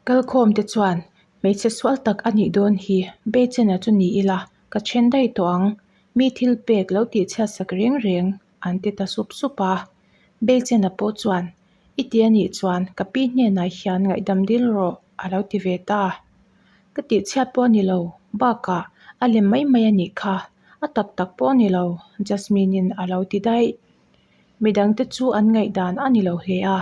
Kalkhawmte chuan, Hmeichhe sual tak a nih dawn hi, Beichena chu ni ila, ka then daih tawh ang, mi thil pek lo tihchhiatsak reng reng, an ti ta sup sup a. Beichena pawh chuan, I ti a nih chuan ka pi hnenah hian ngaihdam dil rawh, a lo ti ve ta. Ka tihchhiat pawh a ni lo, bakah a lem mai mai a nih kha, a tak tak pawh a ni lo, Jasmine-in a lo ti daih. Midangte chu an ngaihdan a ni lo hle a,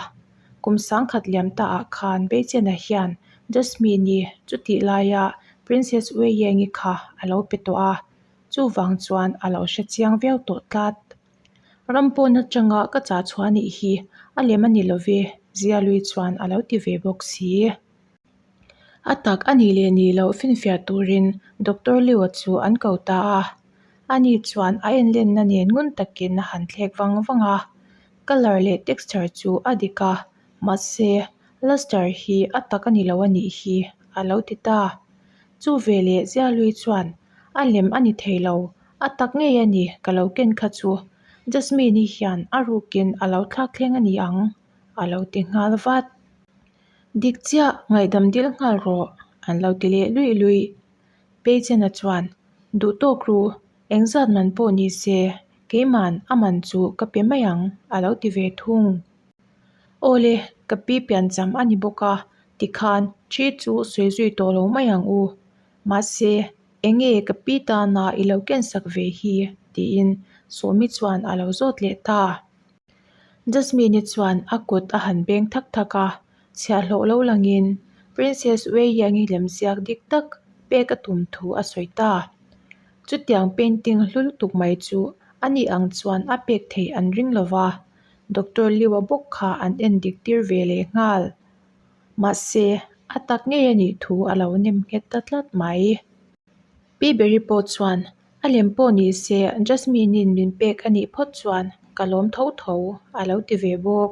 kum sangkhat liam ta ah khan Beichena hian Jasmine-i chutih laia Princess Weiyengi kha a lo pe tawh a, chuvang chuan a lo hre chiang viau tawh tlat. Ram pawn atanga ka chah chhuah anih hi a lem a ni lo ve, Zialui chuan a lo ti ve bawk si. A tak a nih leh nih loh finfiah turin Doctor Liu-a chu an ko ta a. Ani chuan a enlenna nen ngun takin a han thlek vang vang a. Colour leh texture chu a dik a, mahse luster hi a tak a ni lo a nih hi a lo ti ta. Chu veleh Zialui chuan a lem a ni thei lo, a tak ngei a ni ka lo ken kha chu. Jasmine-i hian a rukin a lo thlak thleng a ni ang a lo ti nghal vat. Dik chiah, ngaihdam dil nghal rawh, an lo ti leh luih luih. Peichena chuan, Duh tawk ru, engzat man pawh ni se, keiman a man chu ka pe mai ang, a lo ti ve thung. Awle, ka pi piancham a ni bawk a, tikhan thi chu sawi zui tawh lo mai ang u. Mahse, enge ka pi tana i lo kensak ve hi? tiin Sawmi chuan a lo zawt leh ta. Jasmine-i chuan a kut a han beng thak thak a, chhiahhlawh lo langin Princess Wei Yang-i lemziak dik tak pek a tum thu a sawi ta. Chutiang painting hlu lutuk mai chu a ni ang chuan a pek theih an ring lo va, Doctor Liu-a bawk kha an en dik tir ve leh nghal. Mahse, a tak ngei a nih thu a lo nem nghet ta tlat mai. Pi Berry pawh chuan A lem pawh ni se Jasmine-in min pek a nih phawt chuan ka lawm tho tho a lo ti ve bawk.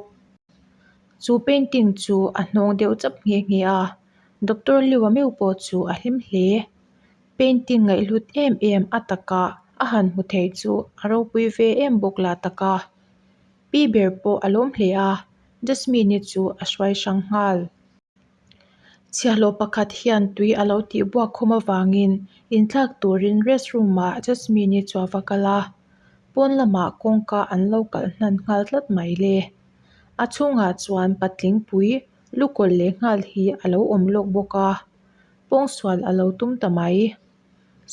Chu painting chu a hnawng deuh chap nghe nghe a, Doctor Liu-a meuh pawh chu a hlim hle. Painting ngaihhlut em em a taka a han hmu thei chu a ropui ve em bawk lah tak a. Pi ber pawh a lawm hle a, Jasmine-i chu a hruai hrang nghal. Chhiahhlawh pakhat hian tui a lo tih buak khawm avangin inthlak turin rest room ah Jasmine-i chu a va kal a, pawn lamah kawngka an lo kalh hnan nghal tlat mai le. A chhungah chuan patling pui lukawlh leh nghal hi a lo awm lawk bawk a, pawngsual a lo tum ta mai.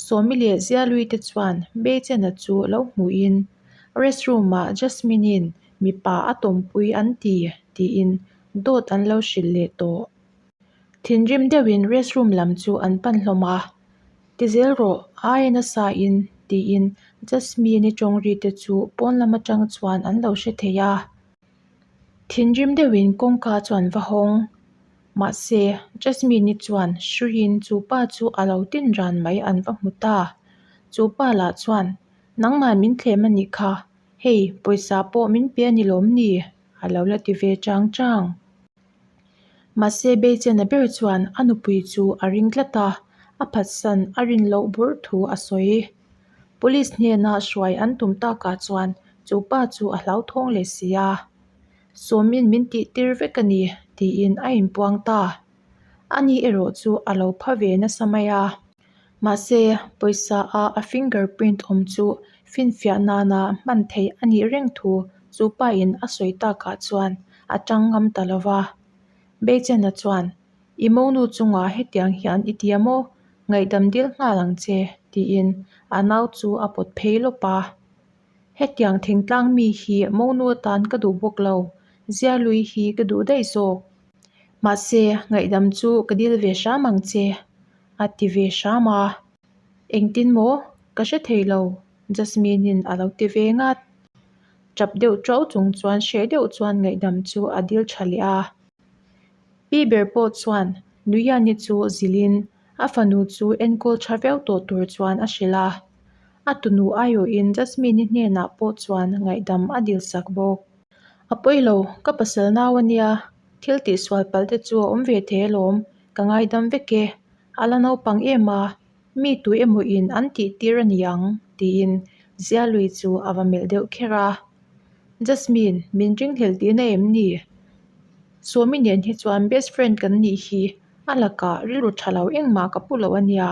Sawmi leh Zialui te chuan Beichena chu lo hmuhin rest room ah Jasmine-in mipa a tawmpui an ti tiin dawt an lo hrilh leh tawh. Thinrim deuhin rest room lam chu an pan hlawm a, Ti zel rawh, aia nasa in tiin Jasmine-i tawngri te chu pawn lam atang chuan an lo hre thei a. Thinrim deuhin kawngka chuan va hawng. Mahse, Jasmine-i chuan hruiin chu pa chu a lo tin ran mai an va hmu ta. Chu pa lah chuan, Nangmah min thlem a nih kha, hei pawisa pawh min pe a ni lawm ni? a lo la ti ve chang chang. Mahse, Beichena ber chuan a nupui chu a ring tlat a, a phatsan a rin loh bawrh thu a sawi. Police hnena hruai an tum takah chuan chu pa chu a hlauthawng leh si a. Sawmin min tih tir vek a ni tiin a inpuang ta. Ani erawh chu a lo pha ve nasa mai a. Mahse, pawisa a a finger print awm chu finfiah nana hman theih a nih reng thu chu pain a sawi takah chuan a tang ngam ta lo va. Beichena chuan, I monu chungah hetiang hian i ti a maw? Ngaihdam dil nghal ang che, tiin a nau chu a pawt phei lawp a. Hetiang thingtlang mi hi monu atan ka duh bawk lo, Zialui hi ka duh daih zawk. Mahse, ngaihdam chu ka dil ve hram ang che, a ti ve hram a. Engtin maw? Ka hre thei lo, Jasmine-in a lo ti ve ngat. Tap deuh ṭauh chung chuan hreh deuh chuan ngaihdam chu a dil ṭha leh a. Pi ber pawh chuan Nuyani chu zilhin a fanu chu enkawl ṭha viau tawh tur chuan a hrilh a. A tunu aiawhin Jasmine-i hnenah pawh chuan ngaihdam a dilsak bawk. A pawi lo, ka pasal nau a nia, thil tihsual palh te chu a awm ve thei alawm, ka ngaidam vek e, a la naupang em a, mi tu emaw in an tih tir a ni ang, tiin Zialui chu a va melh deuh kher a. Jasmine, min ringhlelh tihna em ni? Sawmi nen hi chuan best friend kan nih hi. A lakah rilru tha lo engmah ka pu lo a nia.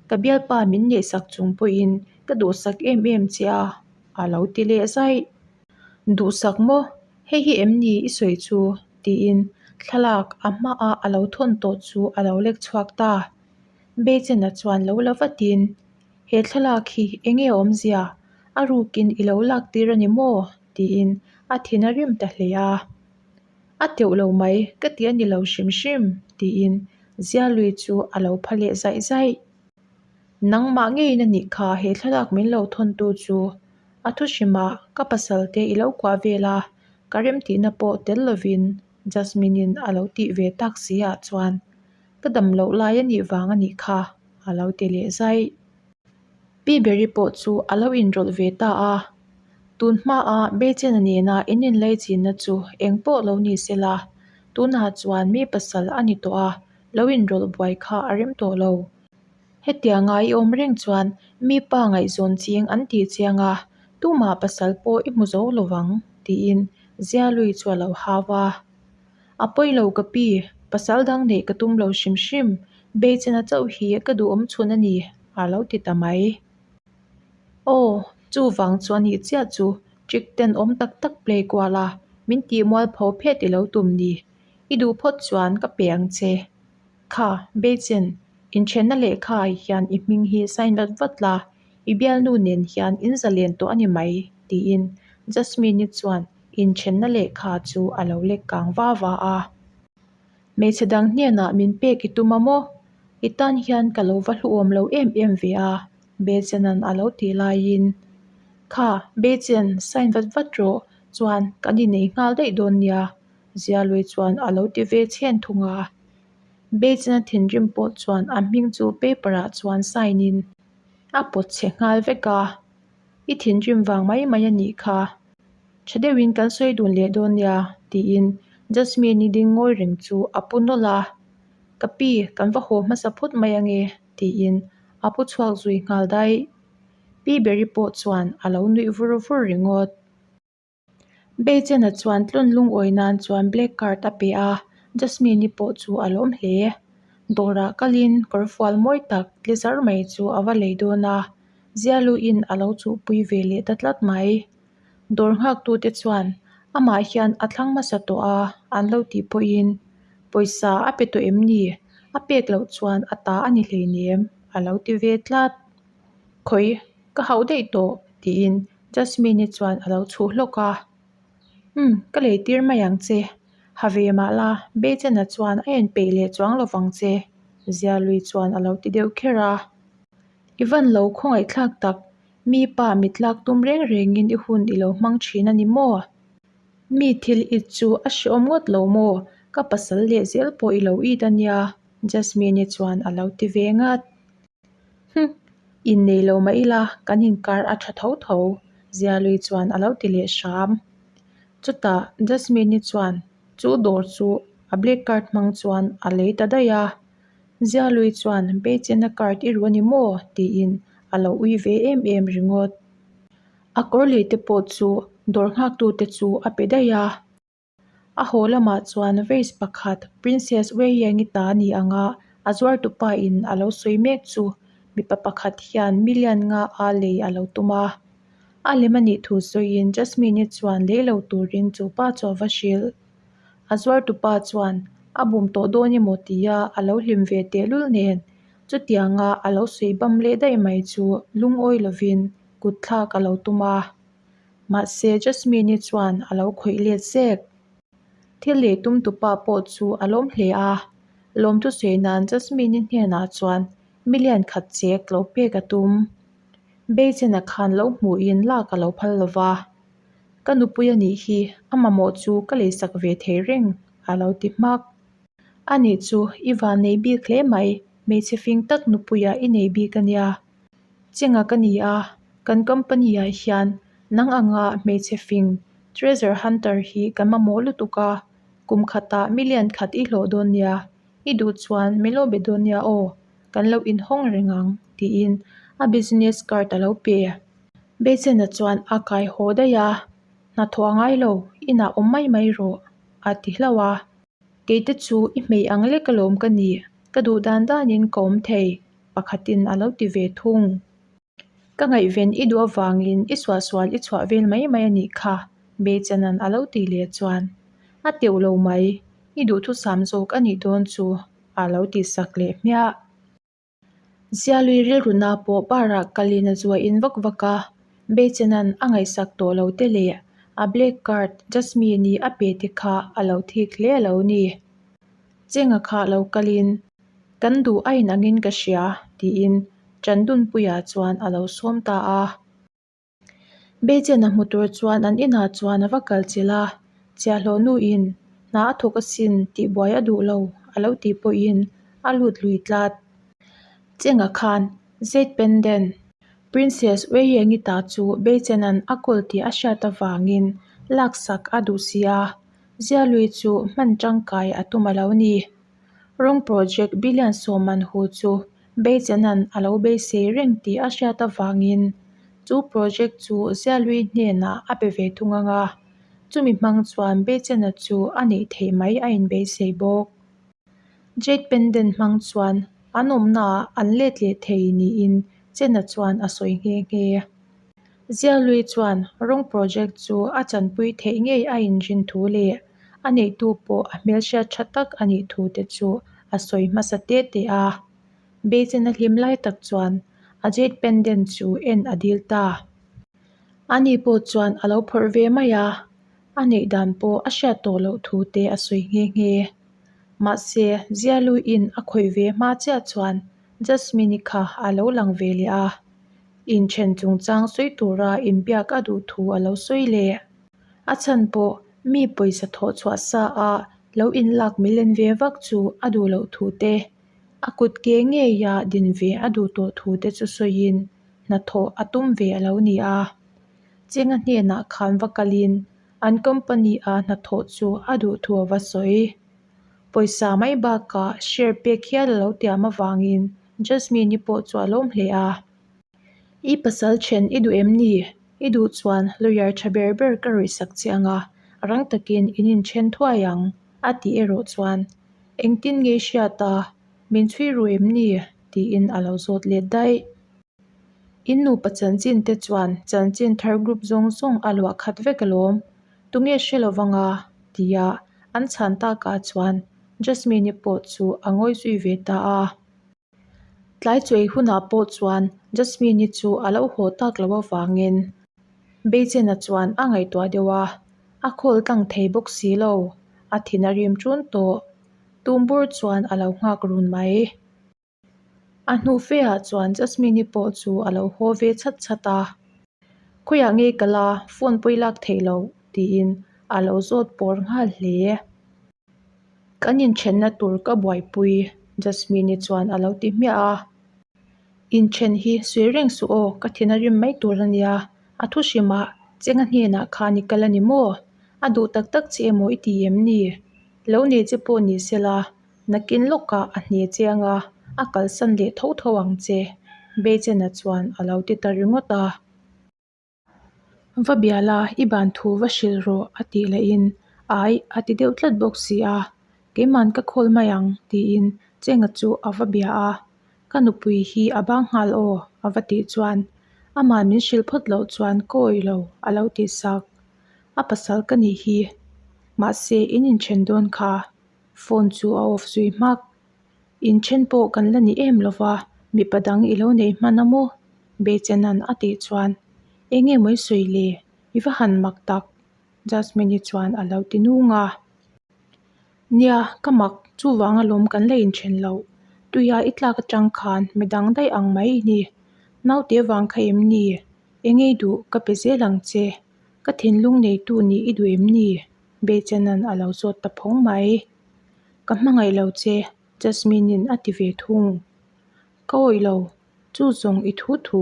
Ka bialpa min neihsak chung pawhin ka duhsak em em che a, a lo ti leh zaih. Duhsak maw? Hei hi em ni i sawi chu? tiin thlalak a hmaah a lo thawn tawh chu a lo lek chhuak ta. Beichena chuan lo la vatin, He thlalak hi eng nge awmzia? A rukin i lo lak tir a ni maw? tiin a thin a rim ta hle a. A teuh lo mai, ka ti a ni lo hrim hrim, tiin Zialui chu a lo pha leh zaih zaih. Nangmah ngeiin a nih kha he thlalak min lo thawntu chu. A thu hrimah ka pasal te i lo kuah vel a, ka remtihna pawh tel lovin Jasmine-in a lo tih ve tak si ah chuan ka dam loh lai a nih vang a nih kha a lo ti leh zaih. Pi Berry pawh chu a lo inrawlh ve ta a, tun hmaa Beichena nena in inlei chinna chu eng pawh lo ni se la, tunah chuan mi pasal a ni tawh a, lo inrawlh buai kha a rem tawh lo. Hetianga i awm reng chuan mi pa ngaihzawn ching an tih chiang a, tumah pasal pawh i hmu zo lo vang, tiin Zialui chu a lo hau a. A pawi lo ka pi, pasal dang neih ka tum lo hrim hrim, Beichena chauh hi ka duhawm chhun a ni, a lo ti ta mai. Aw, chuvang chu a nih chiah chu, trick ten awm tak tak play kual a, min tih mualpho phet i lo tum ni. I duh phawt chuan ka pe ang che. Kha, Beichen, inthenna lehkha ah hian i hming hi sign vat vat la, i bialnu nen hian in zalen tawh a ni mai, tiin Jasmine-i chuan inthenna lehkha chu a lo lek kang va va a. Hmeichhe dang hnenah min pek i tum a maw? I tan hian ka lo va hluawm lo em em ve a, Beichen-a'n a lo tih laiin, Kha, Beichen, sign vat vat rawh, chuan kan innei nghal daih dawn nia, Zialui chuan a lo ti ve chhen thung a. Beichen-a thinrim pawh chuan a hming chu paper-ah chuan sign-in a pawt chhe nghal vek a. I thinrim vang mai mai a nih kha. Tha deuhin kan sawi dun leh dawn nia, tiin Jasmine-i ding ngawi reng chu a pu nawlh a. Ka pi, kan va haw hmasa phawt mai ange, tiin a pu chhuak zui nghal daih. Pi Berry pawh chuan a lo nuih vur vur ringawt. Beichena chuan tlun lungawi nan chuan black card a pe a, Jasmine-i pawh chu a lawm hle. Dawrah kalin kawrfual mawi tak tle zar mai chu a va lei dawn a, Zialuin a lo chuhpui ve leh ta tlat mai. Dawr nghaktute chuan amah hian a thlang hmasa tawh a an lo tih pawhin pawisa a pe tawh em ni? A pek loh chuan a ta a ni hleinem a lo ti ve tlat. Khawi ka hauh daih tawh tiin Jasmine-i chuan a lo chhuh hlawk a, Umm, ka lei tir mai ang che. Ha ve mah la, Beichena chuan a en peih leh chuang lo vang che, Zialui chuan a lo ti deuh kher a. I van lo khawngaihthlak tak, mi pa mit lak tum reng rengin i hun i lo hmang thin a ni maw? Mi thil it chu a hrehawm ngawt lo maw? Ka pasal leh zel pawh i lo it a nia, Jasmine-i chuan a lo ti ve ngat. Hum, innei lo mah ila kan inkar a tha tho tho, Zialui chuan a lo ti leh hram. Chutah Jasmine-i chuan chu dawr chu a black card hmang chuan a lei ta daih a. Zialui chuan Beichena card i ru a ni maw? tiin a lo ui ve em em ringawt. A kawr lei te pawh chu dawr nghaktute chu a pe daih a. A haw lamah chuan vase pakhat Princess Weiyangi ta ni anga a zuartupa in a lo sawi mek chu mipa pakhat hian million nga a lei a lo tum a. A lem a nih thu sawiin Jasmine-i chuan lei lo turin chu pa chu a va hrilh. A zuartupa chuan a bum tawh dawn emaw tia a lo hlim ve tehlul nen chutianga a lo sawi bam leh daih mai chu lungawi lovin kut thlak a lo tum a. Mahse, Jasmine-i chuan a lo khawih let zek. Thil lei tum tupa pawh chu a lawm hle a, lawmthu sawi nan Jasmine-i hnenah chuan million khat chek lo pek a tum. Beichena khan lo hmuhin lak a lo phal lo va, Ka nupui a nih hi, a mamawh chu ka leisak ve thei reng, a lo ti hmak. A nih chu, i van nei bik hle mai, hmeichhe fing tak nupuiah i nei bik a nia. Chenga ka ni a, kan company ah hian nang anga hmeichhe fing treasure hunter hi kan mamawh lutuk a, kum khatah million khat i hlawh dawn nia, i duh chuan min lo be dawn nia aw, kan lo inhawng reng ang tiin a business card a lo pe. Beichena chuan a kai haw daih a, hnathawh a ngai lo, inah awm mai mai rawh a ti hlauh a. Keite chu i hmei ang lek alawm ka ni, ka duh dan danin ka awm thei, pakhatin a lo ti ve thung. Ka ngaihven i duh avangin i suahsual i chhuah vel mai mai a nih kha, Beichanan a lo ti leh chuan. A teuh lo mai, i duhthusam zawk a nih dawn chu, a lo ti sak leh hmiah. Zialui rilruna pawh bar-ah kalin a zuain vak vak a, Beichanan a ngaihsak tawh lo te leh a black card Jasmine-i a pe te kha a lo thik hle a lo ni. Chenga kha lo kalin kan duh a inangin ka hria tiin Chandunpuia chuan a lo sawm ta a. Beichen a hmu tur chuan an inah chuan a va kal chilh a, Chiahhlawh nuin hna a thawk asin tih buai a duh lo a lo tih pawhin a lut lui tlat. Chenga khan Jade Pendant, Princess Weiengi ta chu Beichena'n a kawl tih a hriat avangin laksak a duh si a, Zialui chu hman tangkai a tum a lo ni. Rawng project billion sawman hu chu Beichena'n a lo beisei reng tih a hriat avangin chu project chu Zialui hnenah a pe ve thung ang a, chumi hmang chuan Beichena chu a neih theih mai a inbeisei bawk. Jade pendant hmang chuan an awmnaah an let leh thei niin Chena chuan a sawi nghe nghe. Zialui chuan rawng project chu a chanpui theih ngei a inrin thu leh a neihtu pawh a hmelhriat tha tak a nih thu te chu a sawi hmasa te te a. Beichen a hlim lai tak chuan a jade pendant chu en a dil ta. Ani pawh chuan a lo phawrh ve mai a, a neih dan pawh a hriat tawh loh thu te a sawi nghe nghe. Mahse, Zialuiin a khawih ve hma chiah chuan Jasmine-i kha a lo lang ve leh a, inthen chungchang sawi tura inbiak a duh thu a lo sawi leh. A chhan pawh mi pawisa thawh chhuah sa a lo inlak milen ve vak chu a duh loh thu te, a kut ke ngeia din ve a duh tawh thu te chu sawiin hnathawh a tum ve a lo ni a. Chenga hnenah khan va kalin an company a hnathawh chu a duh thu a va sawi. Pawisa mai bakah share pek hial a lo tiam avangin Jasmine-i pawh chu a lawm hle a. I pasal then i duh em ni? I duh chuan lawyer tha ber ber ka rawih sak che ang a, rang takin in inthen thuai ang, a tih erawh chuan, Engtin nge i hriat a? Min chhui ru em ni? tiin a lo zawt let daih. In nupa chanchin te chuan chanchin thar group zawng zawng a luah khat vek alawm. Tunge hre lo vang a? tia an chhan takah chuan Jasmine-i pawh chu a ngawi zui ve ta a. Tlai chuai hunah pawh chuan Jasmine-i chu a lo haw tak loh avangin Beichena chuan a ngaihtuah deuh a, a khawl tlang thei bawk si lo, a thin a rim ṭun tawh. Tumbur chuan a lo nghak run mai. A hnu fe ah chuan Jasmine-i pawh chu a lo haw ve chhat chhat a, Khawiah nge ka la phone pawh i lak theih loh? tiin a lo zawt pawr nghal hle. Kan inthenna tur ka buaipui Jasmine-i chuan a lo ti hmiah a, Inthen hi sawi reng suh aw, ka thin a rim mai tur a nia, a thu hrimah Chenga hnenah khan i kal a ni maw? A duh tak tak che emaw i ti em ni? Lo nei che pawh ni sela Nakin lawkah a hne che anga a kalsan leh tho tho ang che, Beichena chuan a lo ti ta ringawt a. Va bia la, i ban thu va hrilh rawh a tih lahin ai a ti deuh tlat bawk si a, keiman ka khawl mai ang tiin Chenga chu a va bia a, ka nupui hi a bang nghal aw a va tih chuan amah min hrilh phawt loh chuan ka awih lo a lo tih sak. A pasal ka nih hi, mahse in inthen dawn kha Phone chu a off zui hmak. Inthen pawh kan la ni em lova, mipa dang i lo nei hman a maw? Beichena'n a tih chuan, Eng nge maw i sawi le? I va han mak tak! Jasmine-i chuan a lo ti nung a. Nia, ka mak, chuvang alawm kan la inthen loh. Tuia i tlak atang khan midang daih ang mai i ni. Naute vang kha em ni? Eng nge i duh ka pe zel ang che. Ka thinlung neitu nih i duh em ni? Beichena'n a lo zawt ta phawng mai. Ka hmangaih lo che, Jasmine-in a ti ve thung. Ka awih lo, chu zawng i thu thu.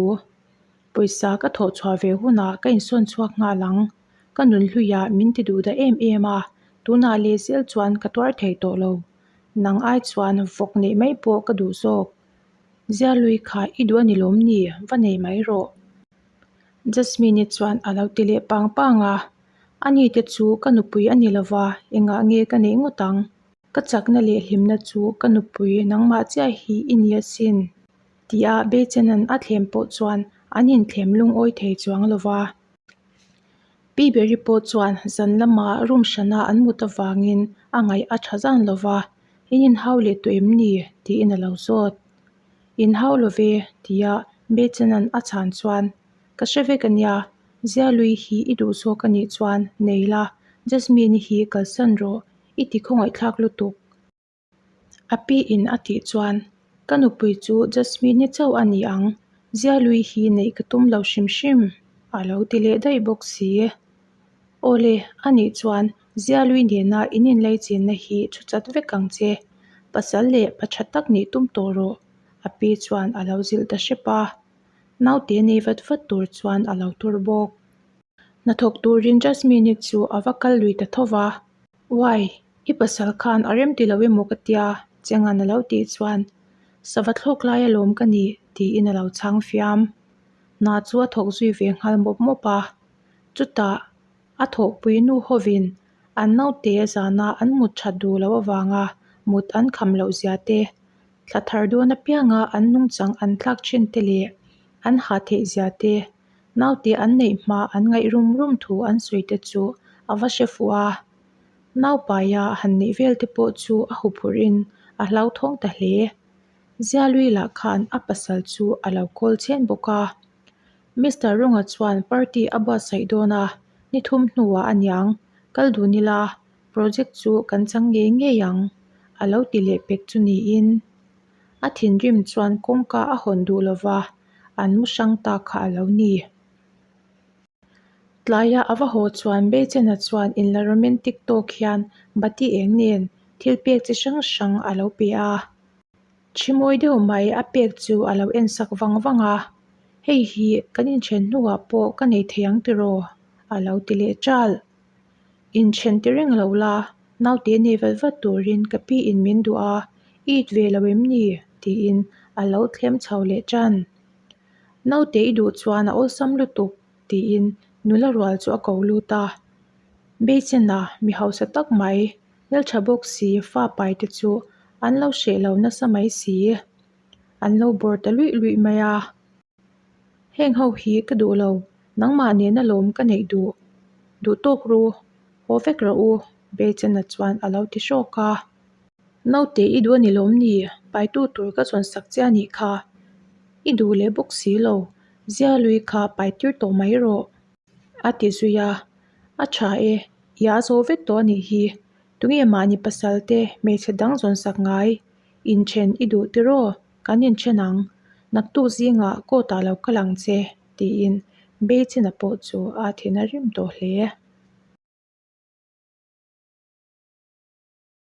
Pawisa ka thawh chhuah ve hunah ka insawn chhuak nghal ang. Ka nunhluiah min ti duh dah em em a, tunah leh zel chuan ka tuar thei tawh lo. Nang ai chuan vawk neih mai pawh ka duh zawk. Zialui kha i duh a ni lawm ni? Va nei mai rawh. Jasmine-i chuan a lo ti leh pang pang a. Ani te chu ka nupui a ni lova, engah nge ka neih ngawt ang? Ka chakna leh hlimna chu ka nupui nangmah chiah hi i ni asin, tia Beichena'n a thlem pawh chuan an inthlem lungawi thei chuang lo va. Pi Beri pawh chuan zan lama room hrana an mut avangin a ngaih a tha zan lo va, In inhau leh tawh em ni? tiin a lo zawt. Inhau lo ve, tia Beichena'n a chhan chuan, Ka hre vek a nia, Zialui hi i duh zawk a nih chuan nei la, Jasmine-i hi kalsan rawh, i ti khawngaihthlak lutuk. A pi in a tih chuan, Ka nupui chu Jasmine-i chauh a ni ang, Zialui hi neih ka tum lo hrim hrim, a lo ti leh daih bawk si. Awle, a nih chuan Zialui nena in inleichinna hi thu chat vek ang che, pasal leh pa tha tak nih tum tawh rawh, a pi chuan a lo zilh ta hrep a. Naute nei vat vat tur chuan a lo tur bawk. Hnathawk turin Jasmine-i chu a va kal lui ta tho va. Uai, i pasal khan a rem ti lo emaw ka tia, Chenga'n a lo tih chuan, Sava thlawk lai alawm ka nih, tiin a lo chhang fiam. Hna chu a thawk zui ve nghal mawp mawp a. Chutah, a thawhpui nu hovin an naute zana an mut that duh loh avanga mut an kham loh zia te, thla thar dawn apianga an nungchang an tlak thin te leh an ha theih zia te, Naute an neih hma an ngaih rum rum thu an sawi te chu a va hre fuh a. Naupaia han neih vel te pawh chu a huphurhin a hlauthawng ta hle. Zialui lah khan a pasal chu a lo kawl chhen bawk a. Mister Runga chuan party a buatsaih dawn a, ni thum hnuah a niang, kal dun ila, project chu kan chang ngei ngei ang, a lo ti leh pek chu niin. A thinrim chuan kawngka a hawn duh lova, an mu hrang ta kha a lo ni. Tlaia a va haw chuan Beichena chuan inla romantic tawk hian bati eng nen thil pek chi hrang hrang a lo pe a. Thi mawi deuh mai a pek chu a lo en sak vang vang a, Hei hi kan inthen hnuah pawh ka nei thei ang tiraw? a lo ti leh ṭal. Inthen ti reng lo la, naute nei vat vat turin ka pi in min duh a, i it ve lo em ni? tiin a lo thlem chho leh ṭan. Naute i duh chuan a awlsam lutuk, tiin nula rual chu a ko lut a. Beichena mi hausa tak mai, hmelṭha bawk si fa pai te chu an lo hreh lo nasa mai si. An lo bawr ta luih luih mai a. Heng ho hi ka duh lo, nangmah nena lawm ka neih duh. Duh tawk ru, haw vek rawh u, Beichena chuan a lo ti hrawk a. Naute i duh a ni lawm ni? Paitu tur ka zawn sak che a nih kha. I duh leh bawk si lo, Zialui kha pai tir tawh mai rawh. A ti zui a, A tha e, i a zo vek tawh a nih hi. Tunge mahni pasal te hmeichhe dang zawn sak ngai? Inthen i duh tiraw? Kan inthen ang. Naktuk zingah court ah lo kal ang che, tiin Beichina pawh chu a thin a rim tawh hle.